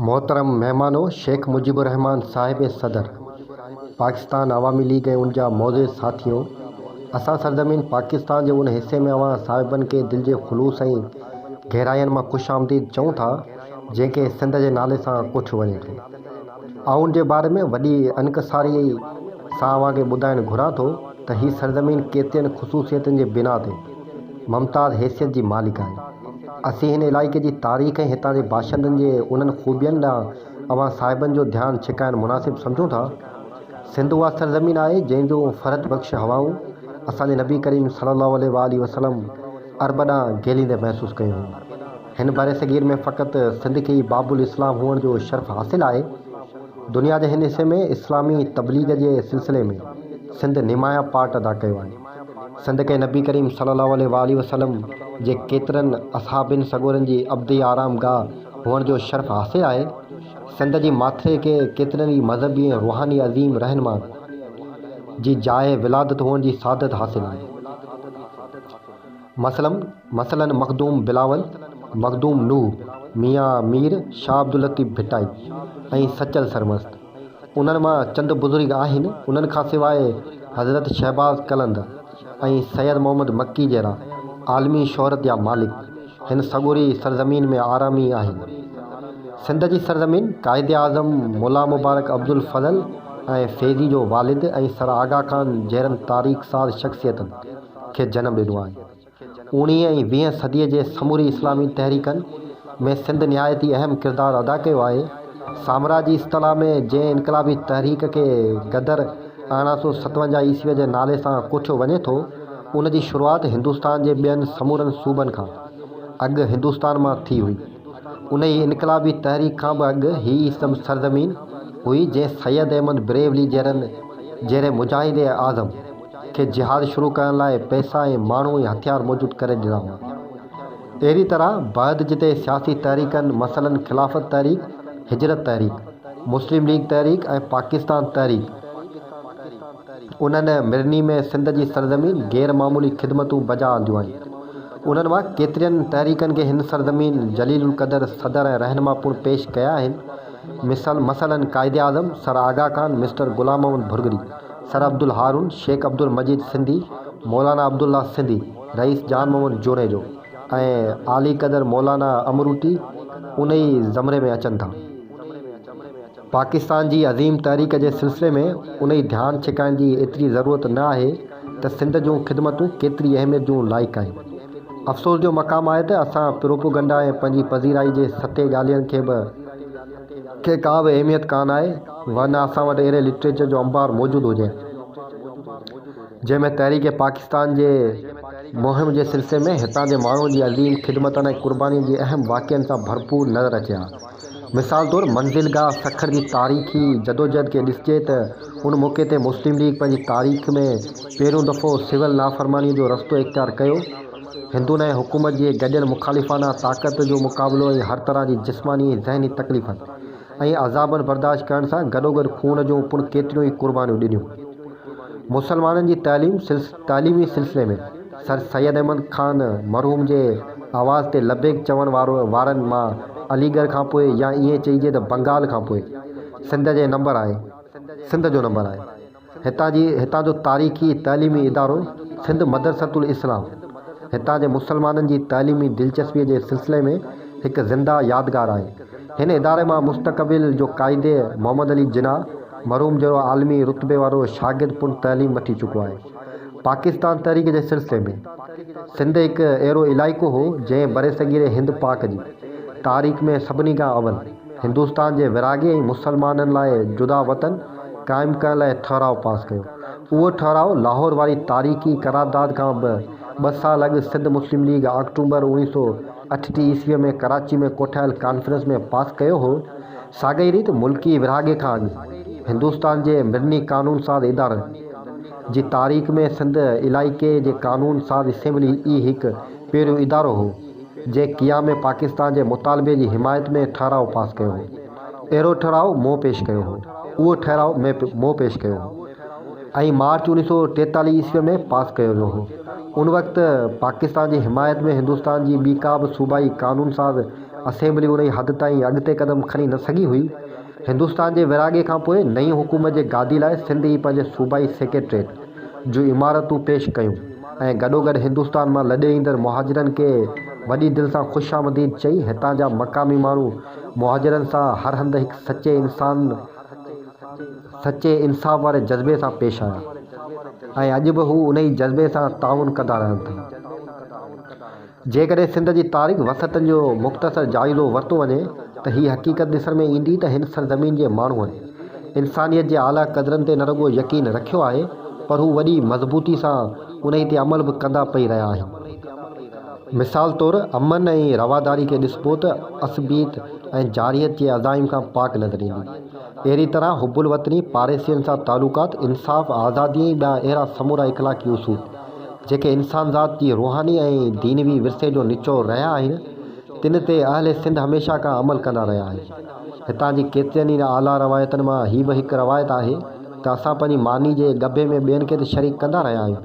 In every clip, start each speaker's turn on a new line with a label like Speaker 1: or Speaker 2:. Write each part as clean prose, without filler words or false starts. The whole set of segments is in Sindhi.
Speaker 1: محترم مهمانو شيخ مجيب الرحمان صاحب صدر پاڪستان عوامي ليگ ۽ ان جا معزز ساٿيو اسان سرزمين پاڪستان جي ان حصي ۾ اوهان صاحبن کي دل جي خلوص ۽ گهراين مان خوش آمديد چئون ٿا جنهن کي سنڌ جي نالي سان ڪوٺيو وڃي ٿو. آئون ان جي باري ۾ وڏي انڪساريء سان اوهان کي ٻڌائڻ گهران ٿو ته هي سرزمين ڪيترين خصوصيتن جي بنا تي ممتاز حيثيت جي مالڪ آهي. اسين هن علائقي جي تاريخ ۽ هتان جي باشندن جي انهن خوبين ڏانهن اوهان صاحبن جو ڌيان ڇڪائڻ مناسب سمجهون ٿا. سنڌ اها سرزمين آهي جنهن جون فرحت بخش هوائون اسان جي نبي ڪريم صلي الله عليه واٰله وسلم عرب ڏانهن گهليندي محسوس ڪيون هيون. هن برصغير ۾ فقط سنڌ کي ئي باب الاسلام هئڻ جو شرف حاصل آهي. دنيا جي هن حصي ۾ اسلامي تبليغ جي سلسلي ۾ سنڌ نمايان پارٽ ادا ڪيو آهي. سنڌ کي نبي ڪريم صلي الله عليه واٰله وسلم جي ڪيترن اصحابين سڳورن جي ابدي آرام گاهه هئڻ جو شرف حاصل آهي. سنڌ جي ماٿري کي ڪيترن ئي مذهبي ۽ روحاني عظيم رهنمائن جي جاء ولادت هئڻ جي سعادت حاصل آهي. مثلاً مثلاً مخدوم بلاول، مخدوم نوح، ميان مير شاهه عبداللطيف ڀٽائي ۽ سچل سرمست. انهن مان چند بزرگ آهن، انهن کان سواء حضرت شهباز قلندر ۽ سيد محمد مڪي جهڙا عالمي شهرت جا مالڪ هن سڳوري سرزمين ۾ آرامي آهن. سنڌ جي سرزمين قائداعظم ملا مبارڪ عبدالفضل ۽ فيضي جو والد ۽ سر آغا خان جهڙن تاريخ ساز شخصيتن کي جنم ڏنو آهي. اوڻيهين ۽ ويهين صديء جي سموري اسلامي تحريڪن ۾ سنڌ نهايت ئي اهم ڪردار ادا ڪيو آهي. سامراجي اصطلاح ۾ جنهن انقلابي تحريڪ کي غدر 1857 عيسويء جي نالي سان ڪوٺيو وڃي ٿو، ان جي شروعات هندستان جي ٻين سمورن صوبن کان اڳ هندستان مان ٿي هئي. انهيء انقلابي تحريڪ کان به اڳ هي ئي سرزمين هئي، جنهن سيد احمد بريلوي جهڙن جهڙي مجاهد اعظم کي جهاد شروع ڪرڻ لاء پئسا ۽ ماڻهو ۽ هٿيار موجود ڪري ڏنا هئا. اهڙي طرح بعد جتي سياسي تحريڪن مثلاً خلافت تحريڪ، هجرت تحريڪ، مسلم ليگ تحريڪ ۽ پاڪستان تحريڪ انهن مڙني ۾ سنڌ جي سرزمين غير معمولي خدمتون بجا آنديون آهن. انهن مان ڪيترين تحريڪن کي هن سرزمين جليل القدر صدر ۽ رهنما پڻ پيش ڪيا آهن. مثل مثلاً Quaid-e-Azam, sir Aga Khan, mister Ghulam Muhammad Bhurgri, sir Abdul Haroon, Sheikh Abdul Majeed Sindhi, Maulana Abdullah Sindhi, Rais Jan Muhammad Junejo ۽ عالي قدر مولانا امروٽي انهي زمري ۾ اچن ٿا. پاڪستان جي عظيم تحريڪ جي سلسلي ۾ انهي ڌيان ڇڪائڻ جي ايتري ضرورت نه آهي ته سنڌ جون خدمتون ڪيتري اهميت جون لائق آهن. افسوس جو مقام آهي ته اسان پروپوگنڊا ۽ پنهنجي پذيرائي جي سطحي ڳالهين کي به کي ڪا به اهميت ڪانه آهي ورنه اسان وٽ اهڙي لٽريچر جو انبار موجود هجي ها جنهن ۾ تحريڪ پاڪستان جي مهم جي سلسلي ۾ هتان جي ماڻهن جي عظيم خدمتن ۽ قربانين جي اهم واقعن سان ڀرپور نظر اچي ها. مثال طور منزل گاهه سکر جي تاريخي جدوجهد کي ڏسجي ته ان موقعي تي مسلم ليگ پنهنجي تاريخ ۾ پهريون دفعو سول نافرمانيء جو رستو اختيار ڪيو. هندن ۽ حڪومت جي گڏيل مخالفانه طاقت جو مقابلو ۽ هر طرح جي جسماني ۽ ذهني تڪليفن ۽ عذابن برداشت ڪرڻ سان گڏوگڏ خون جون پڻ ڪيتريون ئي قربانيون ڏنيون. مسلمانن جي تعليم تعليمي سلسلي ۾ سر سيد احمد خان مرحوم جي آواز تي لبيڪ چوڻ وارن مان علي ڳڙهه کان پوء يا ائين چئجي ته بنگال کان پوء سنڌ جي نمبر آهي سنڌ جو نمبر آهي. هتان جي هتان جو تاريخي تعليمي ادارو سنڌ مدرسة الاسلام هتان جي مسلمانن جي تعليمي دلچسپيء جي سلسلي ۾ هڪ زنده يادگار آهي. هن اداري مان مستقبل جو قائد محمد علي جناح مرحوم جهڙو عالمي رتبي وارو شاگرد پڻ تعليم وٺي چڪو آهي. پاڪستان تحريڪ جي سلسلي ۾ سنڌ هڪ اهڙو علائقو هو جنهن برصغير هند پاڪ جي تاريخ ۾ سڀني کان اول هندستان جي ورهاڱي ۽ مسلمانن لاء جدا وطن قائم ڪرڻ لاء ٺهراء پاس ڪيو. اهو ٺهراء لاهور واري تاريخي قرارداد کان به ٻه سال اڳ سنڌ مسلم ليگ آڪٽومبر 1938 عيسويء ۾ ڪراچي ۾ ڪوٺايل ڪانفرنس ۾ پاس ڪيو هو. ساڳئي ريت ملڪي ورهاڱي کان اڳ هندستان جي مڙني قانون ساز ادارن جي تاريخ ۾ سنڌ علائقي جي قانون ساز اسيمبلي ئي هڪ پهريون ادارو هو جنهن قيام پاڪستان جي مطالبي جي حمايت ۾ ٺهراء پاس ڪيو هو. اهڙو ٺهراء مون پيش ڪيو هو. اهو ٺهراء مون پيش ڪيو هو ۽ مارچ 1943 عيسويء ۾ پاس ڪيو ويو هو. ان وقت پاڪستان جي حمايت ۾ هندستان جي ٻي ڪا به صوبائي قانون ساز اسيمبلي انهي حد تائين اڳتي قدم کڻي نه سگهي هئي. هندستان جي ورهاڱي کان پوء نئين حڪومت جي گادي لاء سنڌ ئي پنهنجي صوبائي سيڪريٽريٽ جون عمارتون پيش ڪيون ۽ گڏوگڏ هندستان مان لڏي ايندڙ مهاجرن کي وڏي دل سان خوش آمديد چئي هتان جا مقامي ماڻهو مهاجرن سان هر هنڌ هڪ سچي انسان سچي انصاف واري جذبي سان پيش آيا ۽ اڄ به هو انهي جذبي سان تعاون ڪندا رهن ٿا. جيڪڏهن سنڌ جي تاريخ وسعتن جو مختصر جائزو ورتو وڃي ته هي حقيقت ڏسڻ ۾ ايندي ته هن سرزمين جي ماڻهن انسانيت جي اعليٰ قدرن تي نه رڳو يقين رکيو آهي پر هو وڏي مضبوطي سان انهي تي عمل به ڪندا پئي رهيا آهن. مثال طور امن ۽ رواداري کي ڏسبو ته عصبيت ۽ جارحيت جي عزائم کان پاڪ نظر ايندي. اهڙي طرح حب الوطني، پاريسين سان تعلقات، انصاف، آزادي ۽ ٻيا اهڙا سمورا اخلاقي اصول، جيڪي انسانذات جي روحاني ۽ دينوي ورثي جو نچوڙ رهيا آهن، تن تي اهل سنڌ هميشه کان عمل ڪندا رهيا آهن. هتان جي ڪيترين ئي اعليٰ روايتن مان هي به هڪ روايت آهي ته اسان پنهنجي ماني جي ڳڀي ۾ ٻين کي ته شريڪ ڪندا رهيا آهيون،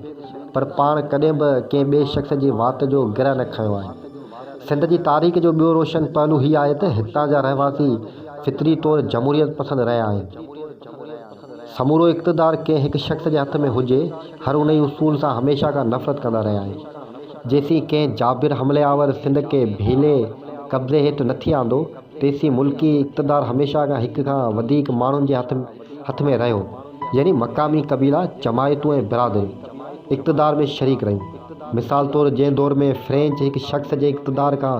Speaker 1: پر پاڻ ڪڏهن به ڪنهن ٻئي شخص جي وات جو گرهه نه کنيو آهي. سنڌ جي تاريخ جو ٻيو روشن پهلو هي آهي ته هتان جا رهواسي فطري طور جمهوريت پسند رهيا آهن. سمورو اقتدار ڪنهن هڪ شخص جي هٿ ۾ هجي، هر انهي اصول سان هميشه کان نفرت ڪندا رهيا آهن. جيسين ڪنهن جابر حملي آور سنڌ کي ڀيلي قبضي هيٺ نه ٿي آندو، تيسين ملڪي اقتدار هميشه کان هڪ کان وڌيڪ ماڻهن جي هٿ ۾ رهيو، يعني مقامي قبيلا، جماعتون ۽ برادريون اقتدار ۾ شريڪ رهيون. مثال طور جنهن دور ۾ فرينچ هڪ شخص جي اقتدار کان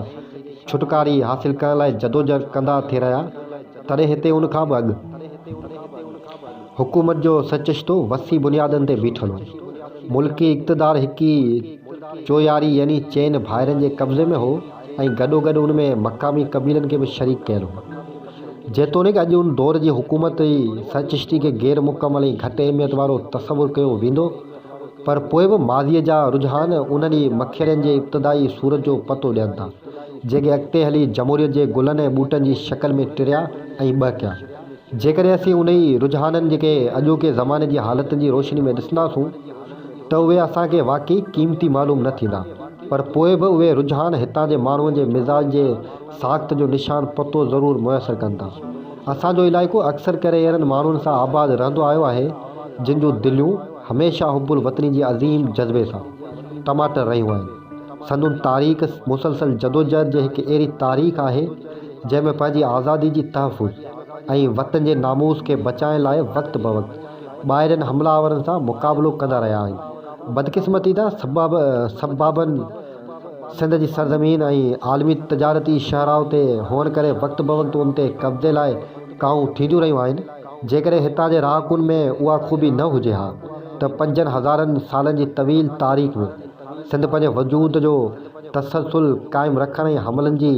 Speaker 1: ڇوٽڪاري حاصل ڪرڻ لاء جدوجهد ڪندا ٿي رهيا، تڏهن هتي ان کان به اڳ حڪومت جو سرچشتو وسيع بنيادن تي بيٺل هو. ملڪي اقتدار هڪ ئي چوياري يعني چئن ڀائرن جي قبضي ۾ هو ۽ گڏوگڏ ان ۾ مقامي قبيلن کي به شريڪ ڪيل هو. جيتوڻيڪ اڄ ان دور جي حڪومت جي سرچشتي کي غير مڪمل ۽ گهٽ اهميت وارو تصور ڪيو ويندو، پر پوء به ماضيء جا رجحان انهن ئي مکيڙين جي ابتدائي صورت جو پتو ڏين ٿا، جيڪي اڳتي هلي جمهوريت جي گلن ۽ ٻوٽن جي شڪل ۾ ٽڙيا ۽ ٻهڪيا. جيڪڏهن اسين انهي رجحانن کي اڄوڪي زماني جي حالتن جي روشني ۾ ڏسنداسون ته اهي اسان کي واقعي قيمتي معلوم نه ٿيندا، پر پوء به اهي رجحان هتان جي ماڻهن جي مزاج جي ساخت جو نشان پتو ضرور ميسر ڪن ٿا. اسان جو علائقو اڪثر ڪري اهڙن ماڻهن سان آباد رهندو آيو آهي، جن جون دليون هميشه حب الوطني جي عظيم جذبي سان ٽماٽر رهيون آهن. سندن تاريخ مسلسل جدوجهد جي هڪ اهڙي تاريخ آهي، جنهن ۾ پنهنجي آزادي جي تحفظ ۽ وطن جي ناموس کي بچائڻ لاء وقت بوقت ٻاهرين حمله آورن سان مقابلو ڪندا رهيا آهن. بدقسمتي ته سبابن سنڌ جي سرزمين ۽ عالمي تجارتي شاهراهه تي هئڻ ڪري وقت بوقت ان تي قبضي لاء ڪاهون ٿينديون رهيون آهن. جيڪڏهن هتان جي رهاڪن ۾ اها خوبي نه هجي ها ته پنجن هزارن سالن جي طويل تاريخ ۾ سنڌ پنهنجي وجود جو تسلسل قائم رکڻ ۽ حملن جي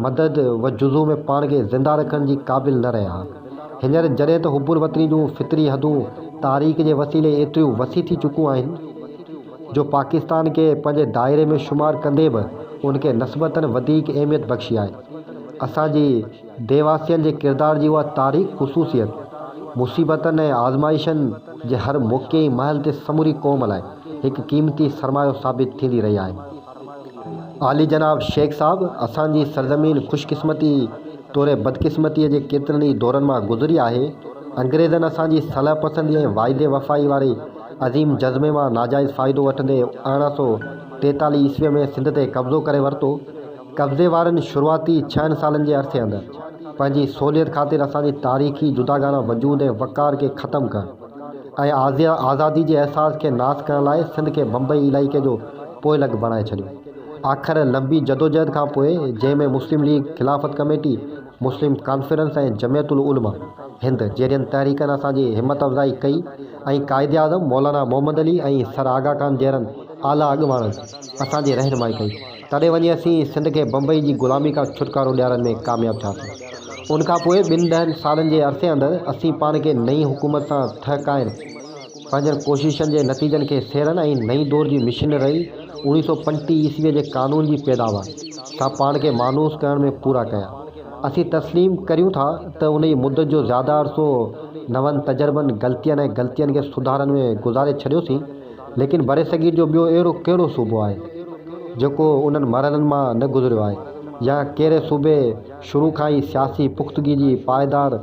Speaker 1: مدد و جزو ۾ پاڻ کي زنده رکڻ جي قابل نه رهي ها. هينئر جڏهن ته حب الوطني جون فطري حدون تاريخ جي وسيلي ايتريون وسيع ٿي چڪون آهن جو پاڪستان کي پنهنجي دائري ۾ شمار ڪندي به ان کي نسبتاً وڌيڪ اهميت بخشي آهي. اسان جي ديواسين جي ڪردار جي اها تاريخ خصوصيت مصيبتن ۽ آزمائشن جي هر موقعي ۽ مهل تي سموري قوم لاء هڪ قيمتي سرمايو ثابت ٿيندي رهي آهي. عالي جناب شيخ صاحب اسان جي سرزمين خوش قسمتي توڙي بدقسمتيء جي ڪيترن ئي دورن مان گذري آهي. انگريزن اسان جي صلح پسندي ۽ واعدي وفائي واري عظيم جذبي مان ناجائز فائدو وٺندي 1843 عيسويء ۾ سنڌ تي قبضو ڪري ورتو. قبضي وارن شروعاتي ڇهن سالن جي عرصي اندر پنهنجي سهوليت خاطر اسان جي تاريخي جداگانه وجود ۽ وقار کي ختم ڪرڻ ۽ آزادي جي احساس کي ناس ڪرڻ لاء سنڌ کي بمبئي علائقي جو پوئلڳ بڻائي ڇڏيو. آخر لنبي جدوجهد کان پوء جنهن ۾ مسلم ليگ، خلافت ڪميٽي، مسلم ڪانفرنس ۽ جمعيت العلماء هند جهڙين تحريڪن اسان جي همت افزائي ڪئي ۽ قائداعظم مولانا محمد علي ۽ سر آغا خان جهڙن اعليٰ اڳواڻن اسان جي رهنمائي ڪئي. تڏهن وڃي اسين سنڌ کي بمبئي جي غلامي کان ڇوٽڪارو ڏيارڻ ۾ ڪامياب ٿياسين. ان کان پوء ٻن ڏهن سالن جي عرصي اندر اسين پاڻ کي نئين حڪومت سان ٺهڪائڻ، پنهنجن ڪوششن جي نتيجن کي سهيڙڻ ۽ نئين دور جي مشنري 1935 عيسويء جي قانون جي پيداوار سان پاڻ کي مانوس ڪرڻ ۾ پورا ڪيا. اسين تسليم ڪريون ٿا ته انهيء مدت جو زياده عرصو نون تجربن، غلطين ۽ غلطين کي سڌارڻ ۾ گذاري ڇڏيوسين، ليڪن برصغير جو ٻيو اهڙو ڪهڙو صوبو آهي، جيڪو انهن مرحلن مان نه گذريو آهي. يا ڪهڙي صوبي شروع کان ئي سياسي پختگي جي پائيدار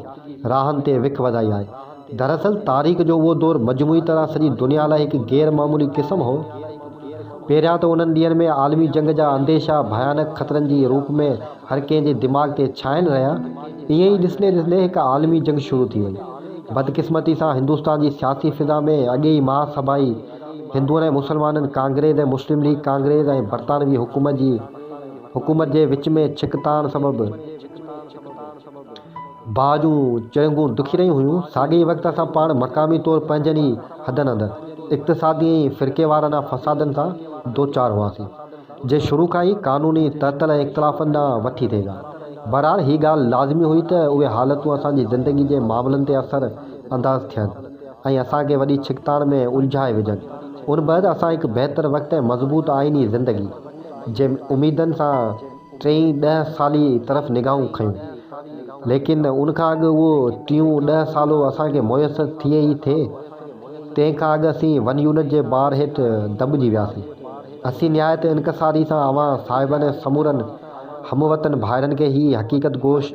Speaker 1: راهن تي وک وڌائي آهي. دراصل تاريخ جو اهو دور مجموعي طرح سڄي دنيا لاء هڪ غير معمولي قسم هو. پهريان ته انهن ڏينهن ۾ عالمي جنگ جا انديشا ڀيانڪ خطرن جي روپ ۾ هر ڪنهن جي دماغ تي ڇانيل رهيا. ائين ئي ڏسندي ڏسندي هڪ عالمي جنگ شروع ٿي وئي. بدقسمتي سان هندستان جي سياسي فضا ۾ اڳي ئي مها سڀائي هندوئن ۽ مسلمانن، ڪانگريس ۽ مسلم ليگ ڪانگريس ۽ برطانوي حڪومت جي حڪومت جي وچ ۾ ڇڪتاڻ سبب باهه جون چڻنگون دکي رهيون هيون. ساڳئي ئي وقت اسان پاڻ مقامي طور پنهنجن ئي حدن اندر اقتصادي ۽ فرقيوارانه فسادن سان دوچار هئاسين، جي شروع کان ئي قانوني تعطل ۽ اختلافن ڏانهن وٺي ٿي ويا. بهرحال هي ڳالهه لازمي هئي ته اهي حالتون اسان جي زندگي جي معاملن تي اثر انداز ٿين ۽ اسان کي وڏي ڇڪتاڻ ۾ الجهائي وجهن. ان بعد اسان هڪ بهتر وقت ۽ مضبوط آئيني زندگي جي اميدن سان ٽئين ڏهه سالي طرف نگاهون کنيون. ليڪن ان کان اڳ اهو ٽيون ڏهه سالو اسان کي ميسر ٿئي ئي ٿئي، تنهن کان اڳ اسين ون يونٽ جي بار هيٺ دٻجي وياسين. اسين نهايت انڪساري سان اوهان صاحبن ۽ سمورن هم وطن ڀائرن کي هي حقيقت گوش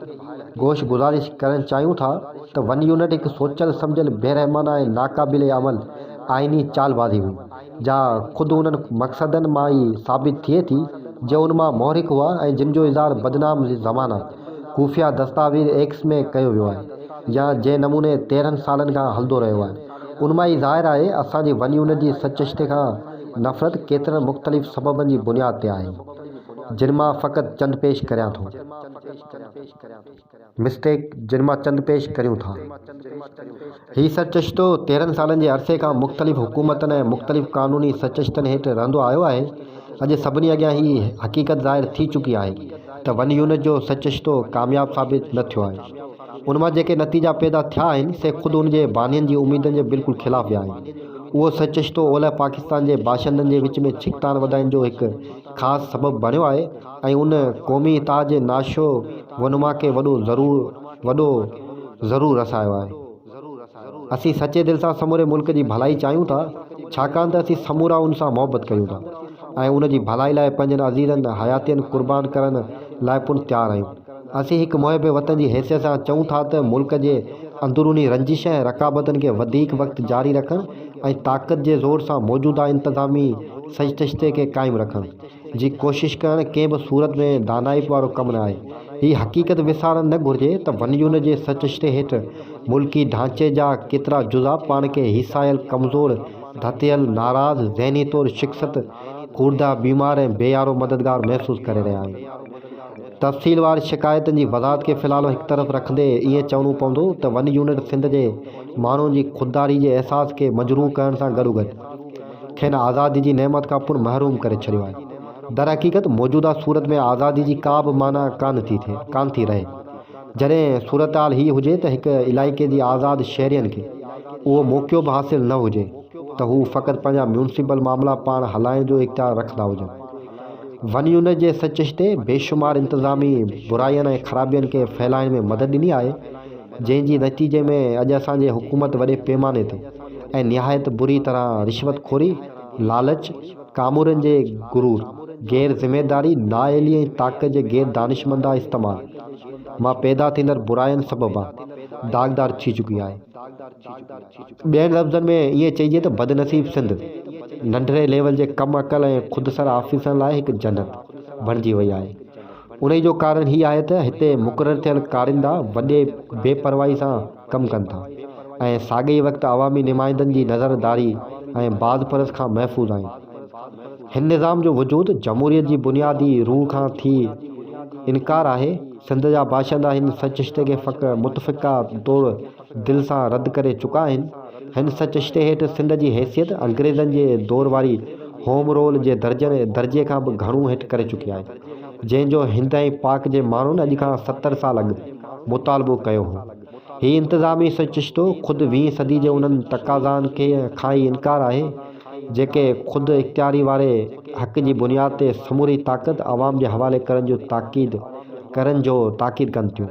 Speaker 1: گوش گذارش ڪرڻ چاهيون ٿا ته ون يونٽ هڪ سوچيل سمجهيل بيرحمانه ۽ ناقابل عمل آئيني چالبازي هئي. جا خود انهن مقصدن مان ئي ثابت ٿئي ٿي، جي ان مان محرڪ هئا ۽ جن جو اظهار بدنام زمانه خفيه دستاويز ايڪس ۾ ڪيو ويو آهي يا جنهن نموني 13 سالن کان هلندو رهيو آهي، ان مان ئي ظاهر آهي اسان جي ون يونٽ جي سچشتي کان نفرت ڪيترن مختلف سببن جي بنياد تي آهي، جن مان فقط چند پيش ڪريان ٿو. مسٽيڪ، جن مان چند پيش ڪريون ٿا. هي سرچشتو 13 سالن جي عرصي کان مختلف حڪومتن ۽ مختلف قانوني سرچشتن هيٺ رهندو آيو آهي. اڄ سڀني اڳيان هي حقيقت ظاهر ٿي چڪي آهي ته ون يونٽ جو سرچشتو ڪامياب ثابت نه ٿيو آهي. ان مان جيڪي نتيجا پيدا ٿيا آهن، سي خود ان جي بانين جي اميدن جي بلڪل خلاف ويا آهن. اهو سرچشتو اولهه پاڪستان جي باشندن جي وچ ۾ ڇڪتاڻ وڌائڻ جو هڪ خاص سبب بڻيو آهي. ۽ ان قومي اتحاد جي نشو و نما کي وڏو ضرور وڏو ضرور رسايو آهي. اسين سچي دل سان سموري ملڪ جي ڀلائي چاهيون ٿا، ڇاڪاڻ ته اسين سمورا ان سان محبت ڪريون ٿا ۽ ان جي ڀلائي لاء پنهنجن عزيزن حياتين قربان ڪرڻ لاء پڻ تيار آهيون. اسين هڪ محب وطن جي حيثيت سان چئون ٿا ته ملڪ جي اندروني رنجش ۽ رقابتن کي وڌيڪ وقت جاري رکڻ ۽ طاقت جي زور سان موجوده انتظامي سجتشتي کي قائم رکڻ جي ڪوشش ڪرڻ ڪنهن به صورت ۾ دانائپ وارو ڪم نه آهي. هي حقيقت وسارڻ نه گهرجي ته ون يونٽ جي سرچشتي هيٺ ملڪي ڍانچي جا ڪيترا جزا پاڻ کي هيسايل، ڪمزور، ڌتيل، ناراض، ذهني طور شڪست خورده، بيمار ۽ بي يارو مددگار محسوس ڪري رهيا آهن. تفصيلوار شڪايتن جي وضاحت کي في الحال هڪ طرف رکندي ائين چوڻو پوندو ته ون يونٽ سنڌ جي ماڻهن جي خودداري جي احساس کي مجروح ڪرڻ سان گڏوگڏ کين آزادي جي نعمت کان پڻ محروم ڪري ڇڏيو آهي. درحقيقت موجوده صورت ۾ آزادي جي ڪا به معنيٰ ڪانه ٿي ٿئي، ڪانه ٿي رهي. جڏهن صورتحال هيء هجي ته هڪ علائقي جي آزاد شهرين کي اهو موقعو به حاصل نه هجي ته هو فقط پنهنجا ميونسپل معاملا پاڻ هلائڻ جو اختيار رکندا هجن. ون يونٽ جي سرچشتي بيشمار انتظامي براين ۽ خرابين کي ڦهلائڻ ۾ مدد ڏني آهي، جنهن جي نتيجي ۾ اڄ اسان جي حڪومت وڏي پيماني تي ۽ نهايت بري طرح رشوت خوري، لالچ، ڪامورن جي غرور، غير ذميداري، نااهلي ۽ طاقت جي غير دانشمنده استعمال مان پيدا ٿيندڙ براين سببان داغدار ٿي چڪي آهي. ٻين لفظن ۾ ائين چئجي ته بدنصيب سنڌ ننڍڙي ليول جي ڪم عقل ۽ خودسر آفيسرن لاء هڪ جنت بڻجي وئي آهي. انهي جو ڪارڻ هي آهي ته هتي مقرر ٿيل ڪارندا وڏي بي پرواهي سان ڪم ڪن ٿا ۽ ساڳئي ئي وقت عوامي نمائندن جي نظر داري ۽ باز پرس کان محفوظ آهن. هن نظام جو وجود جمهوريت جي بنيادي روح کان ٿي انڪار آهي. سنڌ جا باشندا هن سرچشتي کي متفقه طور دل سان رد ڪري چڪا آهن. هن سرچشتي هيٺ سنڌ جي حيثيت انگريزن جي دور واري هوم رول جي درجي کان به گهڻو هيٺ ڪري چڪي آهي، جنهن جو هند ۽ پاڪ جي ماڻهن اڄ کان 70 سال اڳ مطالبو ڪيو هو. هي انتظامي سرچشتو خود ويهين صدي جي انهن تقاضائن کان ئي انڪار آهي، جيڪي خود اختياري واري حق جي بنياد تي سموري طاقت عوام جي حوالي ڪرڻ جو تاڪيد ڪرڻ جو تاڪيد ڪن ٿيون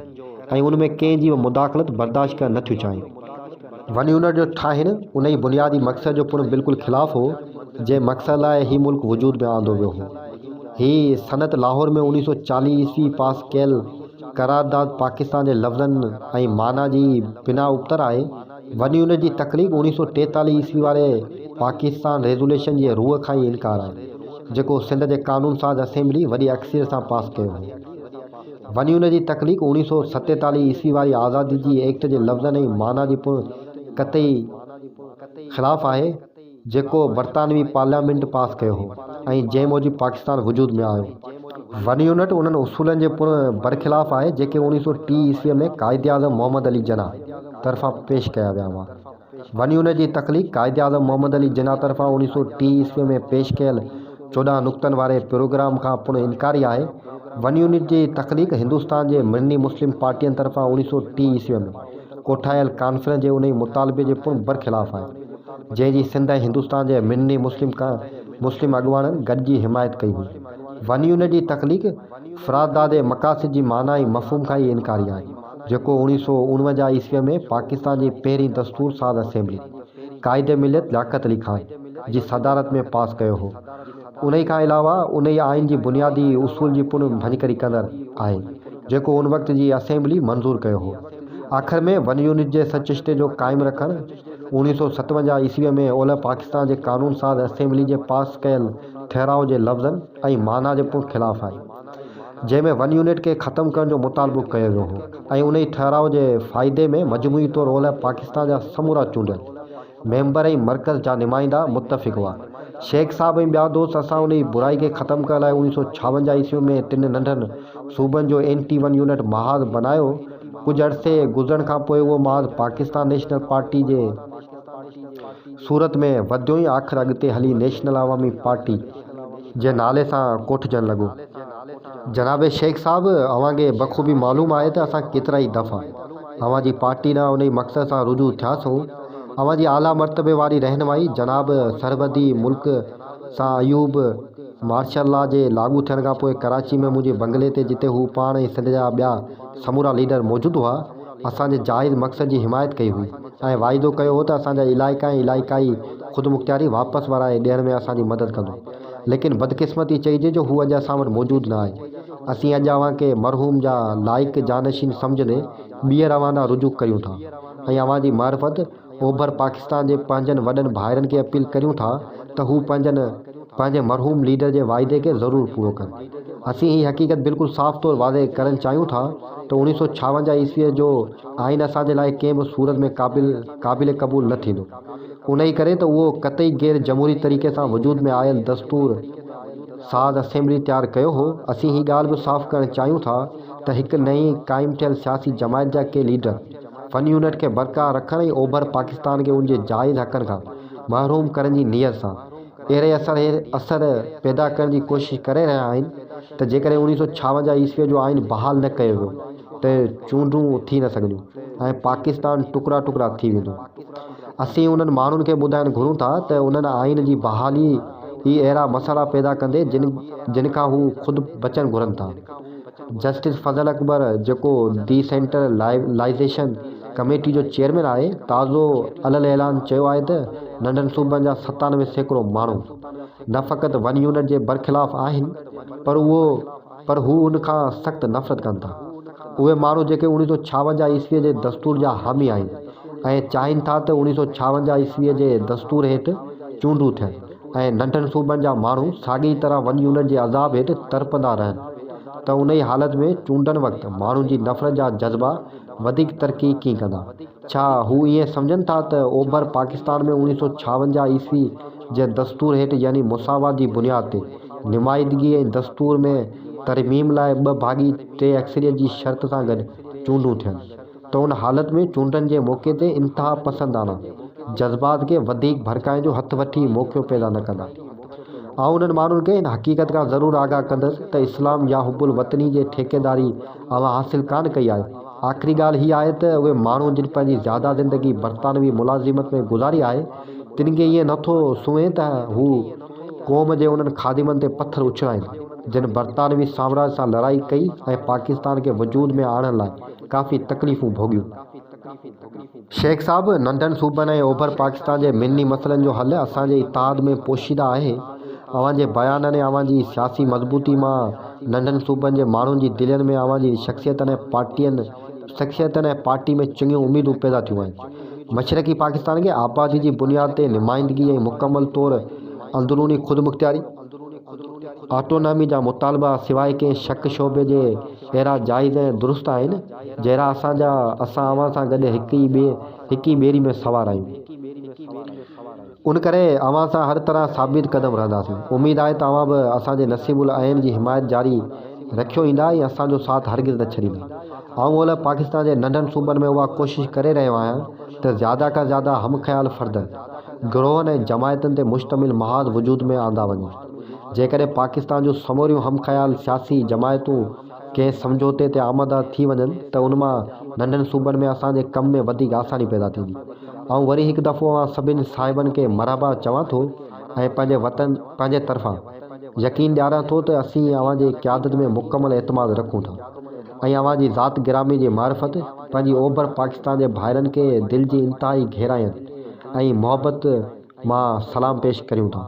Speaker 1: ۽ ان ۾ ڪنهن جي به مداخلت برداشت ڪرڻ نه ٿيون چاهين. ون يونٽ جو ٺاهڻ انهي بنيادي مقصد جو پڻ بلڪل خلاف هو، جنهن مقصد لاء هي ملڪ وجود ۾ آندو ويو هو. هي صنعت لاهور ۾ 1940 عيسوي پاس ڪيل قرارداد پاڪستان جي لفظن ۽ معنيٰ جي بنا ابتڙ آهي. ون يونٽ جي تخليق 1943 عيسوي واري پاڪستان ريزوليشن جي روح کان ئي انڪار آهي، جيڪو سنڌ جي قانون ساز اسيمبلي وڏي اڪثريت سان پاس ڪيو هو. ون يونٽ جي تخليق 1947 عيسوي واري آزادي جي ايڪٽ جي لفظن ۽ معنيٰ جي پڻ قطعي خلاف آهي، جيڪو برطانوي پارليامينٽ پاس ڪيو هو ۽ جنهن موجب پاڪستان وجود ۾ آيو. ون يونٽ انهن اصولن جي پڻ برخلاف آهي، جيڪي 1930 عيسويء ۾ قائداعظم محمد علي جناح طرفان پيش ڪيا ويا هئا. ون يونٽ جي تخليق قائداعظم محمد علي جناح طرفان 1930 عيسويء ۾ پيش ڪيل 14 نقطن واري پروگرام کان پڻ انڪاري آهي. ون يونٽ جي تخليق هندستان جي مڙني مسلم پارٽين طرفان 1930 عيسويء ۾ ڪوٺايل ڪانفرنس جي انهي مطالبي جي پڻ برخلاف آهي، جنهن جي سنڌ ۽ هندستان جي مڙني مسلم مسلم اڳواڻن گڏجي حمايت ڪئي هئي. ون يونٽ جي تخليق فرادداد مقاصد جي معنيٰ ۽ مفهوم کان ئي انڪاري آهي، جيڪو 1949 عيسويء ۾ پاڪستان جي پهرين دستور ساز اسيمبلي، قائد ملت لياقت علي خان جي صدارت ۾ پاس ڪيو هو. انهي کان علاوه انهي آئين جي بنيادي اصول جي پڻ ڀڃڪري ڪندڙ آهي، جيڪو ان وقت جي اسيمبلي منظور ڪيو هو. آخر ۾ ون يونٽ جي سرچشتي جو قائم رکڻ 1957 عيسويء ۾ اولهه پاڪستان جي قانون ساز اسيمبلي جي پاس ڪيل ٺهراء جي لفظن ۽ معنيٰ جي پڻ خلاف آهي، جنهن ۾ ون يونٽ کي ختم ڪرڻ جو مطالبو ڪيو ويو هو ۽ انهي ٺهراء جي فائدي ۾ مجموعي طور اولهه پاڪستان جا سمورا چونڊيل ميمبر ۽ مرڪز جا نمائندا متفق هئا. شيخ صاحب ۽ ٻيا دوست اسان انهي برائي کي ختم ڪرڻ لاء 1956 عيسوي ۾ ٽن ننڍن صوبن جو اينٽي ون يونٽ محاذ بنايو. ڪجهه عرصي گذرڻ کان پوء اهو محاذ پاڪستان نيشنل پارٽي جي صورت ۾ وڌيو ۽ آخر اڳتي هلي نيشنل عوامي پارٽي جي نالي سان ڪوٺجڻ لڳو. جناب شيخ صاحب اوهان کي بخوبي معلوم آهي ته اسان ڪيترائي دفعا اوهان جي پارٽي ڏانهن انهي مقصد سان رجوع ٿياسون. اوهان جي اعليٰ مرتبي واري رهنمائي جناب سرحدي ملڪ سان ايوب مارشل لا جي لاڳو ٿيڻ کان پوء ڪراچي ۾ منهنجي بنگلي تي جتي هو پاڻ ۽ سنڌ جا ٻيا سمورا ليڊر موجود هئا اسان جي جائز مقصد جي حمايت ڪئي هئي ۽ واعدو ڪيو هو ته اسان جا علائقا ۽ علائقائي خودمختياري واپس ورائي ڏيڻ ۾ اسان جي مدد ڪندو ليڪن بدقسمتي چئجي جو هو اڄ اسان وٽ موجود نه آهي اسين اڄ اوهان کي مرحوم جا لائق جانشين سمجهندي ٻيهر اوهان ڏانهن رجوع ڪريون ٿا ۽ اوهان جي معرفت اوڀر پاڪستان جي پنهنجن وڏن ڀائرن کي اپيل ڪريون ٿا ته هو پنهنجن پنهنجي مرحوم ليڊر جي واعدي کي ضرور پورو ڪن. اسين هي حقيقت بلڪل صاف طور واضح ڪرڻ چاهيون ٿا ته 1956 عيسويء جو آئين اسان جي لاء ڪنهن به صورت ۾ قابل قابل قبول نه ٿيندو انهي ڪري ته اهو قطعي غير جمهوري طريقي سان وجود ۾ آيل دستور ساز اسيمبلي تيار ڪيو هو. اسين هي ڳالهه به صاف ڪرڻ چاهيون ٿا ته هڪ نئين قائم ٿيل سياسي جماعت جا ڪي ليڊر ون يونٽ کي برقرار رکڻ ۽ اوڀر پاڪستان کي ان جي جائز حقن کان محروم ڪرڻ جي نيت سان اهڙي اثر اثر پيدا ڪرڻ جي ڪوشش ڪري رهيا آهن ته جيڪڏهن 1956 عيسويء جو آئين بحال نه ڪيو ويو ته چونڊون ٿي نه سگهنديون ۽ پاڪستان ٽڪرا ٽڪرا ٿي ويندو. اسين انهن ماڻهن کي ٻڌائڻ گهرون ٿا ته انهن آئين جي بحالي ئي اهڙا مسئلا پيدا ڪندي جن جن کان هو خود بچڻ گهرن ٿا. جسٽس فضل اڪبر جيڪو ڊي سينٽر لائيزيشن ڪميٽي جو چيئرمين آهي تازو علي الاعلان چيو آهي ته ننڍن صوبن جا 97% ماڻهو نه فقط ون يونٽ جي برخلاف آهن پر اهو پر هو ان کان سخت نفرت ڪن ٿا. اهي ماڻهو جيڪي 1956 عيسويء جي دستور جا حامي آهن ۽ چاهين ٿا ته 1956 عيسويء جي دستور هيٺ چونڊون ٿين ۽ ننڍن صوبن جا ماڻهو ساڳيء طرح ون يونٽ جي عذاب هيٺ تڙپندا رهن ته انهيء حالت ۾ چونڊن وقت ماڻهن جي نفرت جا جذبا وڌيڪ ترقي ڪيئن ڪندا؟ ڇا هو ائين سمجهن ٿا ته اوڀر پاڪستان ۾ 1956 عيسوي جي دستور هيٺ يعني مساوات جي بنياد تي نمائندگي ۽ دستور ۾ ترميم لاء ٻه ڀاڳي ٽي اڪثريت جي شرط سان گڏ چونڊون ٿين ته ان حالت ۾ چونڊن جي موقعي تي انتهاپسندانه جذبات کي وڌيڪ ڀڙڪائڻ جو هٿ وٺي موقعو پيدا نه ڪندا؟ آئون انهن ماڻهن کي ان حقيقت کان ضرور آگاهه ڪندس ته اسلام يا حب الوطني جي ٺيڪيداري اوهان حاصل ڪانه ڪئي آهي. آخري ڳالهه هيء آهي ته اهي ماڻهو جن پنهنجي زياده زندگي برطانوي ملازمت ۾ گذاري آهي، تن کي ائين نه ٿو سونهين ته هو قوم جي انهن خادمن تي پٿر اڇلائين، جن برطانوي سامراج سان لڙائي ڪئي ۽ پاڪستان کي وجود ۾ آڻڻ لاء ڪافي تڪليفون ڀوڳيون. شيخ صاحب، ننڍن صوبن ۽ اوڀر پاڪستان جي مڙني مسئلن جو حل اسان جي اتحاد ۾ پوشيده آهي. اوهان جي بيانن ۽ اوهان جي سياسي مضبوطي مان ننڍن صوبن جي ماڻهن جي دلين ۾ اوهان جي شخصيتن ۽ پارٽين شخصيتن ۽ پارٽي ۾ چڱيون اميدون پيدا ٿيون آهن. مشرقي پاڪستان کي آبادي جي بنياد تي نمائندگي ۽ مڪمل طور اندروني خودمختياري، آٽونامي، جا مطالبا سواء ڪنهن شڪ شبهي جي اهڙا جائز ۽ درست آهن، جهڙا اسان جا، اسان اوهان سان گڏ هڪ ئي هڪ ئي ٻيڙي ۾ سوار آهيون. ان ڪري اوهان سان هر طرح ثابت قدم رهنداسين. اميد آهي ته اوهان به اسان جي نصيب العين جي حمايت جاري رکيو ايندا ۽ اسان جو ساٿ هرگز نه ڇڏيندا. آئون اولهه پاڪستان جي ننڍن صوبن ۾ اها ڪوشش ڪري رهيو آهيان ته زياده کان زياده هم خيال فردن، گروهن ۽ جماعتن تي مشتمل محاذ وجود ۾ آندا وڃن. جيڪڏهن پاڪستان جون سموريون هم خيال سياسي جماعتون ڪنهن سمجهوتي تي آماده ٿي وڃن ته ان مان ننڍن صوبن ۾ اسان جي ڪم ۾ وڌيڪ آساني پيدا ٿيندي. آئون وري هڪ دفعو اوهان سڀني صاحبن کي مرحبا چوان ٿو ۽ پنهنجي وطن پنهنجي طرفان يقين ڏياريان ٿو ته اسين اوهان جي قيادت ۾ مڪمل اعتماد رکون ٿا ۽ اوهان جي ذات گرامي جي معرفت پنهنجي اوڀر پاڪستان جي ڀائرن کي دل جي انتهائي گهراين ۽ محبت مان سلام پيش ڪريون ٿا.